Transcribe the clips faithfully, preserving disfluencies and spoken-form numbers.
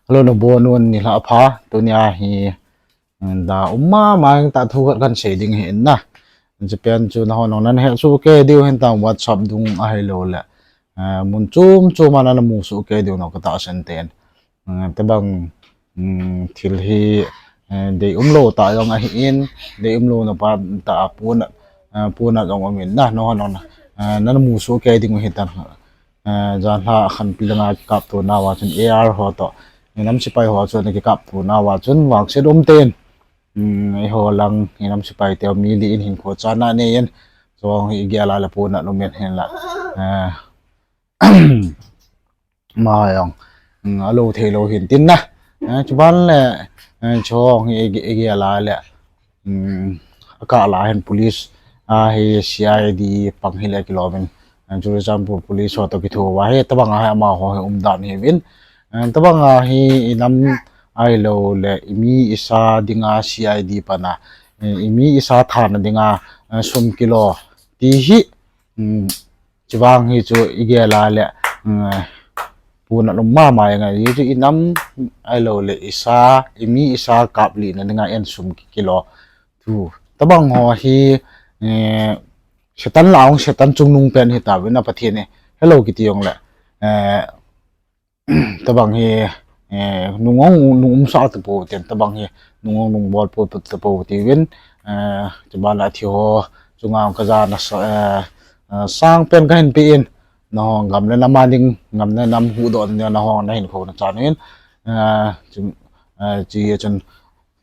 Hello, nabonun nilhah pha. Tunia hi, mm, da um mama ta thu khat kan sei ding ahi na. Japan chu nahon nong nan he chu ke diu hin tang WhatsApp dung ahilou le. Eh, mun chom chom a na mu su ke diu no ka ta sen ten. Eh, tabang, mm, thil hi, eh, dei um lou ta jong ahi in, dei um lou na pa ta puna, eh, puna jong um in na, nahon nong na. Eh, nan mu su ke ding ahi tan. Eh, janhi a khanpi langa kikap to nau a chun A R ho to. Inam sipai ho chun kikap to nau a chun vangset um ten. Hmm, eiho lang inam sipai te mi li in hin kho chana nei in. Chong hi gel a le puna lum in hin la. Eh, ma jong. Hmm, alo thei lou hin tin na. Eh, chuban le, eh, chong hi gel a le. Um, a kah la hin police, a, hi C I D pang hi le kilom in, eh, Churachandpur police ho to kitho va hi, tabang a hi amaho hi umdan hi vin. Eh, tabang a hi inam ahilou le, imi isa dinga C I D pana, eh, imi isa thana dinga, eh, sum kilo ti hi, um, Chuvang hi chu igel a le, mm, puna lum mama jeng a, hi chu inam ahilou le isa, imi isa kap lina dinga en sum ki-, kilo. Tu, tabang ho hi, eh, Satan la ong, Satan chungnung pen hi ta vin a Pathen hi. Hello kiti jong le. Eh, tabang hi, eh, nungong nung umsa tapou ten, tabang hi nungong nung bol pou tapou ti vin, eh, chuban la thi ho, chunga ka jana sa, eh, eh, sang pen ka hin pe in, nahong gam le nam a ding, gam le nam huhdoh na nahong na hin kho na chan in, eh, chu, eh, chi chun,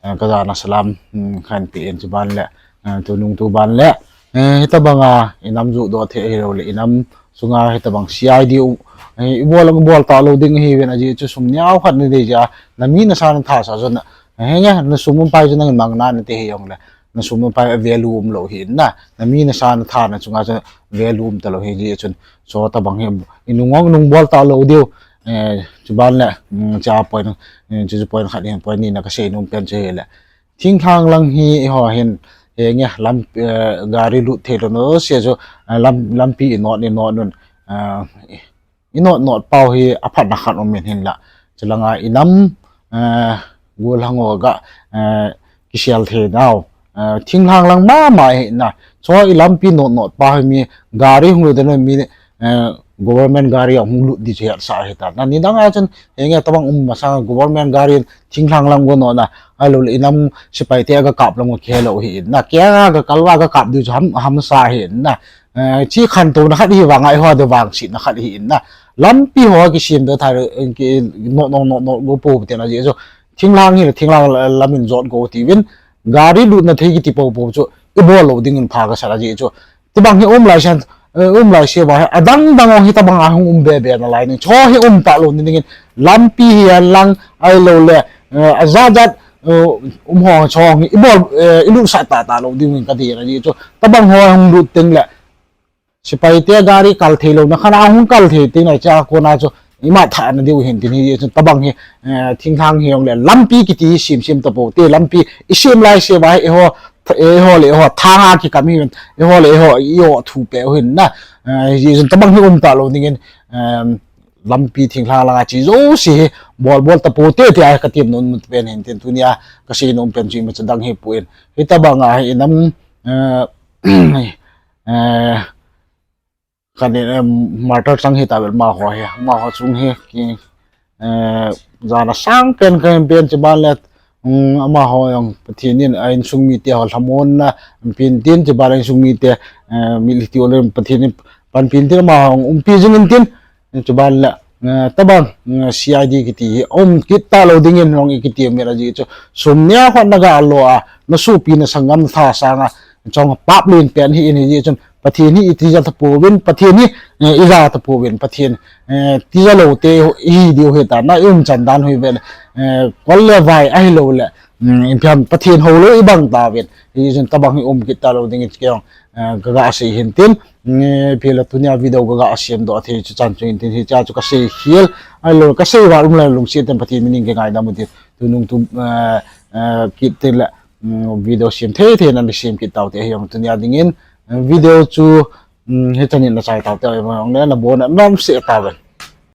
eh, ka jana salam, mm, khan pe in chuban le, eh, tunung tuban le, eh, hitabang a, inam juhdoh thei hilou le, inam sunga hitabang C I D u, eh, ibol, ibol talou ding hi vin a ji chu sum niau khat ni dei ja, na mi na sa na tha sa chun, eh, henge, na sum um pai chu nang mang na na te hi jong le, na sum um pai value um lou hi na, na mi na sa na tha na chunga chu value um talou hi ji chun, so tabang hi, inung ong nung bol talou diu, eh, chuban le, mm, cha point, eh, chu point khat hin point ni na ka sei num pen chu hi le, Thinglhang lang hi eiho hin, henge lam, eh, gari lut thei lou no se chu, eh, lam, lampi inot, inot nun, eh, inot not pau hi aphatna khat um in hin la. Chulanga inam, eh, golhang ho ga, eh, kisel thei nau. Eh, thinglhang lang mama hi na. Chu ilampi not, not pau hi mi gari hung lut den mi, eh, government gari a hung lut di chu hetsah hi ta. Na nidang a chun, henge tabang um masang government gari thinglhang lang go no na, ahilou le inam sipai te ga kap lang go khelou hi na. Kei a ga kal va ga kap di chu ham, hamsa hi na. Eh, chi khantou na khat hi vang a, eiho de vangsetna khat hi na. Lampi ho kisem do tha, eh, ki, no, no, no, no, go pou te na ji chu. Thinglhang hi le thinglhang la, lam in jot go ti vin. Gari lutna thei kiti pou pou chu. Ibol lou ding in pha ka sa la ji chu. Tibang hi um lai sian, eh, um lai sia va hi, adang dang ong hi tabang a hung um be be na lai ning. Chu hi um talou ni ding in, lampi hi a lang ahilou le, eh, ajat jat, eh, um ho chu hi, ibol, eh, ilutsah ta talou ding in ka ti na ji chu. Tabang ho hung lut teng le, sipai te gari kal thei lou na khat a hung kal thei teng le, cha kona chu, Ima thana diu hin tin hi, chun tabang hi, eh, thinglhang hi jong le lampi kiti hi sem sem tapou te, lampi i sem lai se va hi, eiho, eiho le eiho, thang a kikam hi, eiho le eiho, i o thu pe u hin na, eh, hi chun tabang hi um talou ding in, em, lampi thinglhang langa chi jouse hi, bol bol tapou te, ti a ka ti nom pen hin tin tunia, ka sei nom pen chu ima cha dang hi poi. Hitabang a hi inam, eh, eh, Kani, eh, martyr chang hi ta bel amaho hi, amaho chung hi, ki, eh, jana sang pen ka pen chiban le, um, amaho jong Pathen in a insung mite ho lhamon na, pin tin chiban a insung mite, eh, mi li ti o le Pathen in pan pin tin amaho jong umpi jing in tin, chiban le, eh, tabang, eh, C I D kiti hi, um kit talou ding in jong i kiti mi la ji chu, sum nia hon na ga lo a, na supi na sangam tha sanga, chong pap lin pen hi in hi ji chun, Pathen hi i tija tapouvin, Pathen hi, eh, i ja tapouvin, Pathen, eh, tija lou te hi diu hi ta, na i umchan dan hi vel, eh, kol le vai ahilou le, mm, in phiam Pathen houlou i bang tauvin, hijeh chun tabang hi um kit talou ding in kei jong, eh, ka ga sei hin tin, eh, phi la tunia video ka ga sem doh thei chu chan chu hin tin hicha chu ka sei khel, ahilou ka sei val um le lungset in Pathen min in kei ngaidam u tin, tunung tu, eh, eh, kit te le, mm, video sem thei thei nan sem kit tau te hi jong tunia ding in, eh, video chu, mm, hichan in na chai tau te hi jong le na bon na nom se tauvin.